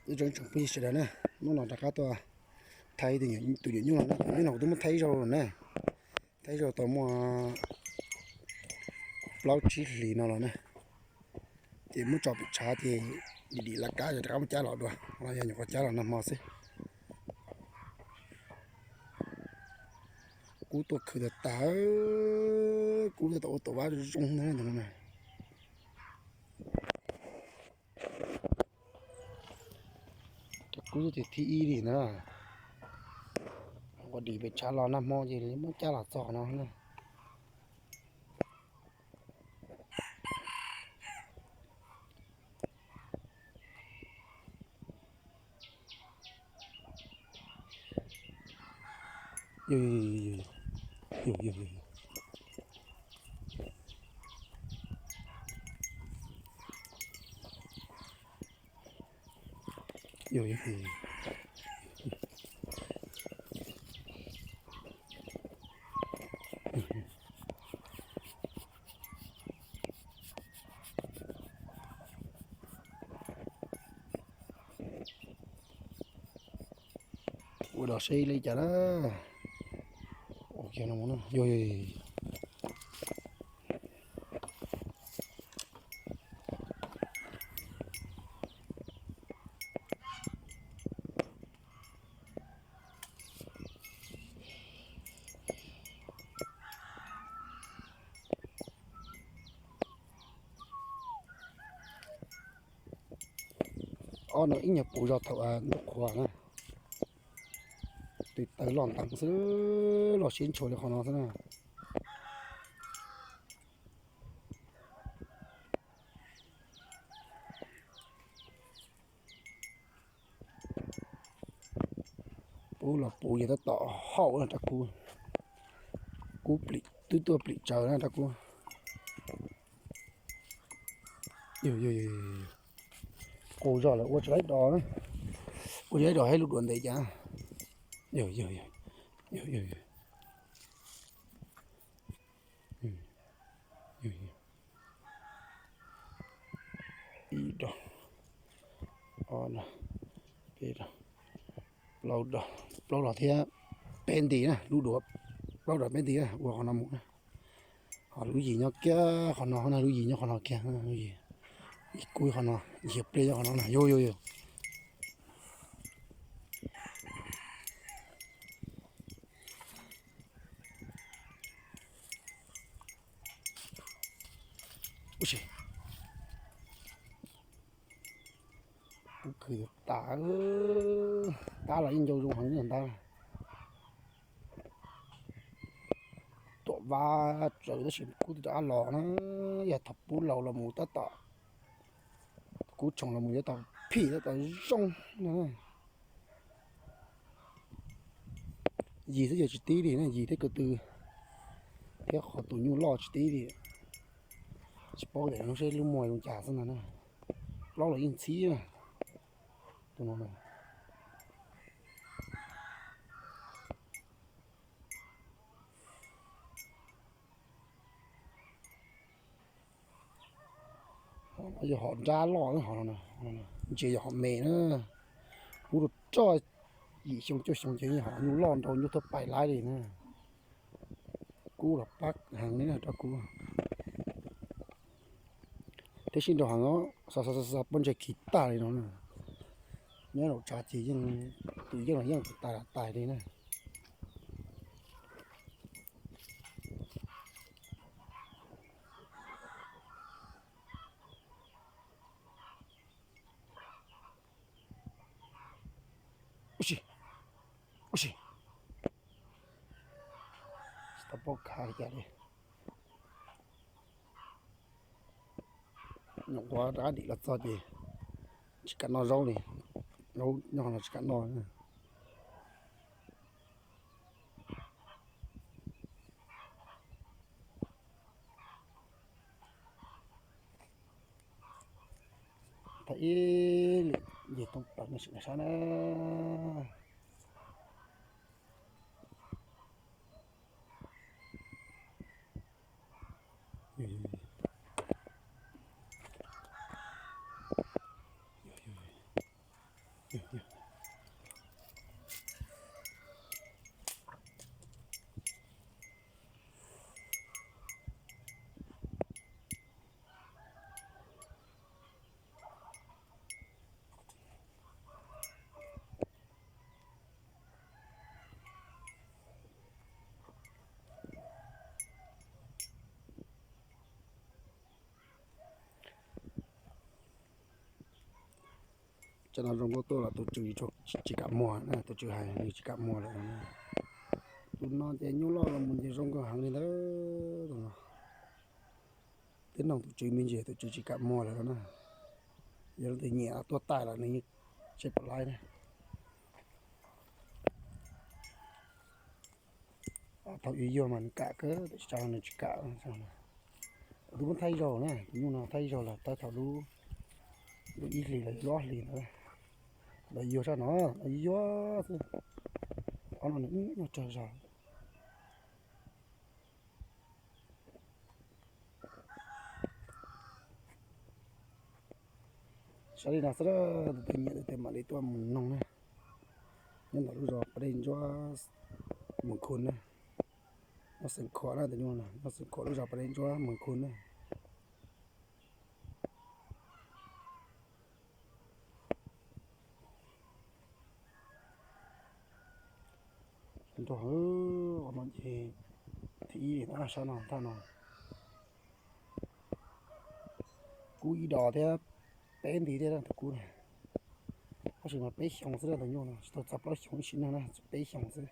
Ib tsoom phooj ywg sawv daws na, hnub no rov qab tuaj thaij tus nyuam nyuj no na, tus nyuj no kuv twb muab thaij ib zaug na, thaij ib zaug tau muaj plaub tsib hlis no los na, ces muab tso pem tshav ces dim dim laj kab ces rov qab muab cab los dua, los yog nyuam qhuav cab los nag hmo xwb. Kub tuaj khwv tas tas, kub tuaj ua tuam vab zoo na. Cov kub tias thib ib li na, ua dim pem tshav los nag hmo ces li muab cab los txog no na. Ua dog seb li cas na. Yog, yog. Ob no ib nyuag puv zog thaum ntuj qhuav na, tes taw loj nteev xwb, loj siab ntshua li qhov no xwb na. Puv los puv yog tab tom hauj na rab kub, kub plim twb tuaj plim tsaws na rab kub. Qus zog lawm ua tsis laib dos na, ua tsis laib dos hais lub duav ntev cas. Ib dos, ob dos, peb dos, plaub dos, plaub dos thiab peb nti na, lub duav plaub dos peb nti na, ua qhov no mus na. Ho lub yim nyob kiag qhov no na, lub yim nyob qhov no kiag, lub yim, ib kub qhov no, yim pliaj nyob qhov no na, yog yog yog. Ub si, kub khwv tas, tab los yeej ncau zoo heev li ntag. Tuam vab tsawv tab sis kub twb rov qab los na, yog thaum pub laus los mus tab tom, kub tshoov los mus yuav tau phim tab tom zoo na. Yim xwb yog tsis tib li na, yim thiab ko tw thiab qhov tus nyuj loj tsis tib li. Tsis paub tias lub seb lub muag zoo cas xwb no na. Plaub los yeej ntxhib na. Tus no na. Yog hom nrab loj, ntsia yog hom me na. Kub rau roj yim xyoo cuaj xyoo ces yog hom nyuj loj nrau nyuj thaj pais laib li na. Kub los pab heev li na rau kub. Thiab sib nrau heev, xav xav xav pob ntseg khiv tag li no na. Nyob laum tsav ces yeej, tus yeej los yeej tus tais los tais li na. Ub si, ub si, tsis tau paub khav li cas li. Nyuam qhuav rov qab dim los txog ces tsis kam noj zaub li, zaub nyob qhov no tsis kam noj. Thaij ib lwm yig tooj plaws nej sim sab na. Tsam no zoo nkauj tuaj los tus tswv tsis kam muag na, tus tswv hais nws tsis kam muag lawm. Tus no ces nyuj loj los mus ces zoo nkauj heev li ntawd. Tus no twb noog tus tswv me ntsis, tus tswv tsis kam muag lawm na. Yog leej twg nyiam tuaj taij los nws yeej tsis pom laib na. Thaum yuag yuag mas nws kam kawg, tab sis tsam no nws tsis kam. Tus muab thaij zaug na, tus nyuj no thaij zaug los tau thaum lub, lub ib hlis los yog lub ob hlis ntawd los yuag sab no, yuag xwb. Ob no nws nyuaj tsawg zog. Saib li no xwb, tus twg nyiam tus twg mam li tuaj mus noog na. Nyob ntawm lub zos Pas Dej Ntsuab, Moos Khus na. Nyob xeev Khuam na, tus nyuj no nyob xeev Khuam lub zos Pas Dej Ntsuab, Moos Khus na. Nrog, ua no ces thib ib sab no thaj no kub ib dos thiab peb nti thiab tus kub na. Tab sis mas peb xyoos xwb na, tus nyuj no tsis tau txog plaub xyoos ib sim neej na, peb xyoos xwb.